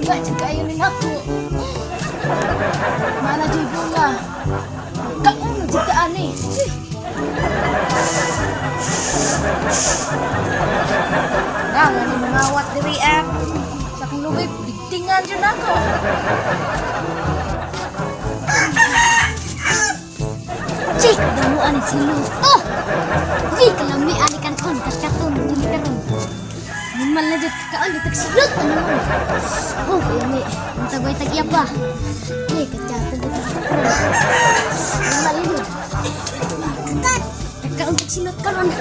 Tunga jud kaayo ni nako. Mana jud bunga. Kaon na jud ka ani. Nga nga ni mangawat diri ah. Sa akong lubay, bigtingan jud nako. Chik, damo ani silot. Oh! Di kalami ani kanon, kaskaton, dili karon. Normal na jud kaon di tag silot ano mo. Oh, kaya ni, ang tagoy tag iya pa. Di katsatan di tag. Normal yun. Kakat! Kaon tag silot karon.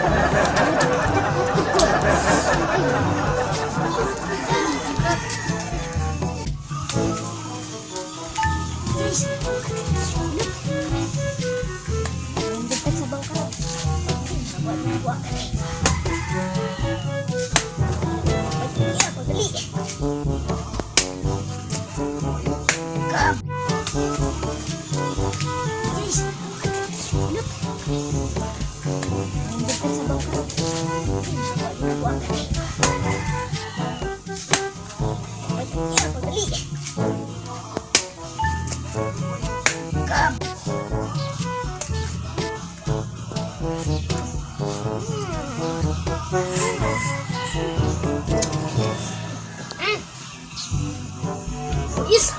Nandito sa bangka. Pagdali. Look. Nandito sa bangka. Pagdali. Yes.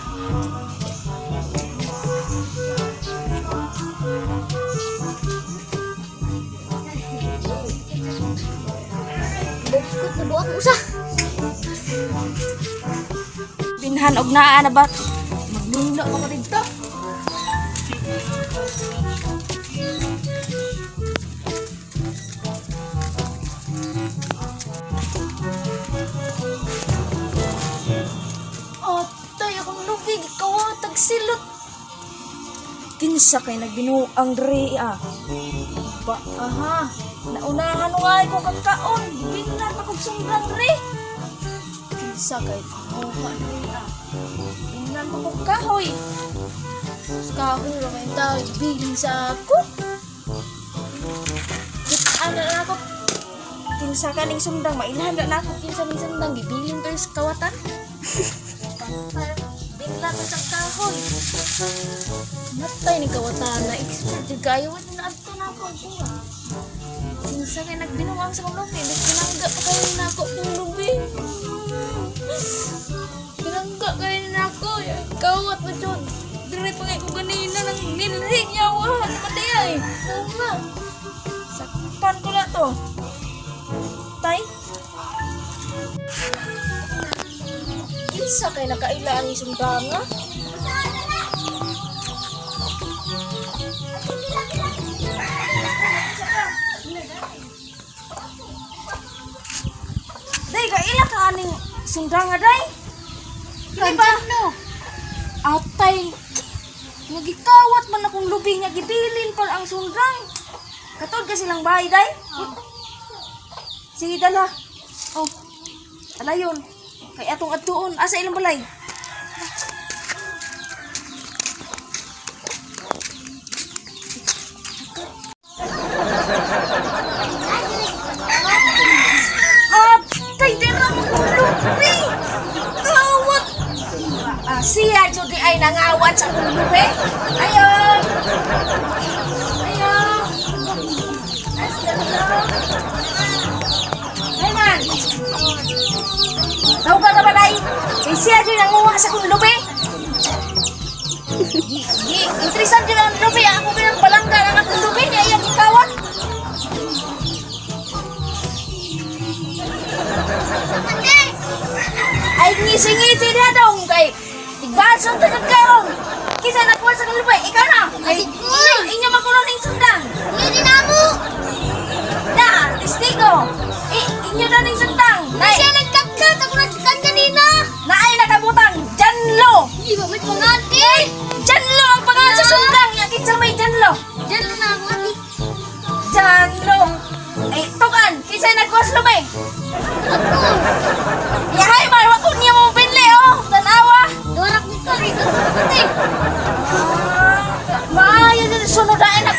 Bukot na buwak usa. Binhan og naa na ba? Maglinglo pa ko dito. Atay, akong lubi, gikawatag silot. Kinsa kay nagbinuang diri ah. Ba, aha. Naunahan ko ko kagkaon. Gibinan pa kog sunggang diri. Kinsa kay kuha diri ah. Binan pa kog kahoy. Sa kahoy ra kay tao bilin sa ako. Kita na na ako. Kinsa kaning sundang mailhan na ako kinsa ning sundang gibilin to sa kawatan. Binla ko sa kahoy. Natay ni kawatan na expert jud kayo wa na adto na ako ang kuha. Kinsa kay nagbinuang sa kong lubi, bis pinangga pa kayo na ako kong lubi. Pinangga kayo na ako. Kawat mo jud. Dire pa nga ko ganina nang nilhig niya wahan pati ay. Oo nga. Sakpan ko na to. Tay. Kinsa kay nakaila ang isundanga? Day, kaila ka aning sundanga, day? Kini ba? No. Atay, nga gikawat man akong lubi nga gibilin pa ang sundrang. Katod ka silang bahay, day? Sige, dala. Oh, alayon. Kay atong adtuon. Asa ilang balay? Atay, dira mo kong lubi! Gikawat! Ah, siya jud di ay nangawat sa akong lubi. Ayo. Ayo. Asya Ay man. Tawag ka ba dai? Kay siya jud nanguha sa akong lubi. Gi, gi, interesan jud ang lubi. Ako binang palangga ang akong lubi niya iyang gikawat. Ay ngisi-ngisi na dong kay tigbason ta jud karon. Kinsa nakuha sa akong lubi? Ikaw na. Ay, inyo, inyo makulong ning sundang. Hindi na mo. Na, testigo. I, inyo na ning sundang. Nay, Siya nagkatkat. Ako nagkatkat kanina. naay nakabutang Janlo. Hindi ba may pangati? Janlo ang pangalan sa sundang. Nga kinsa may Janlo? Diyan na ako ati. Janlo. Ay, tukan, kinsa nagkuha sa lubi? Ako. Yahay man, wa ko niya mo binli oh. Tanawa. Dorak ni Kari. Ate. Ah, maayo din sunod na.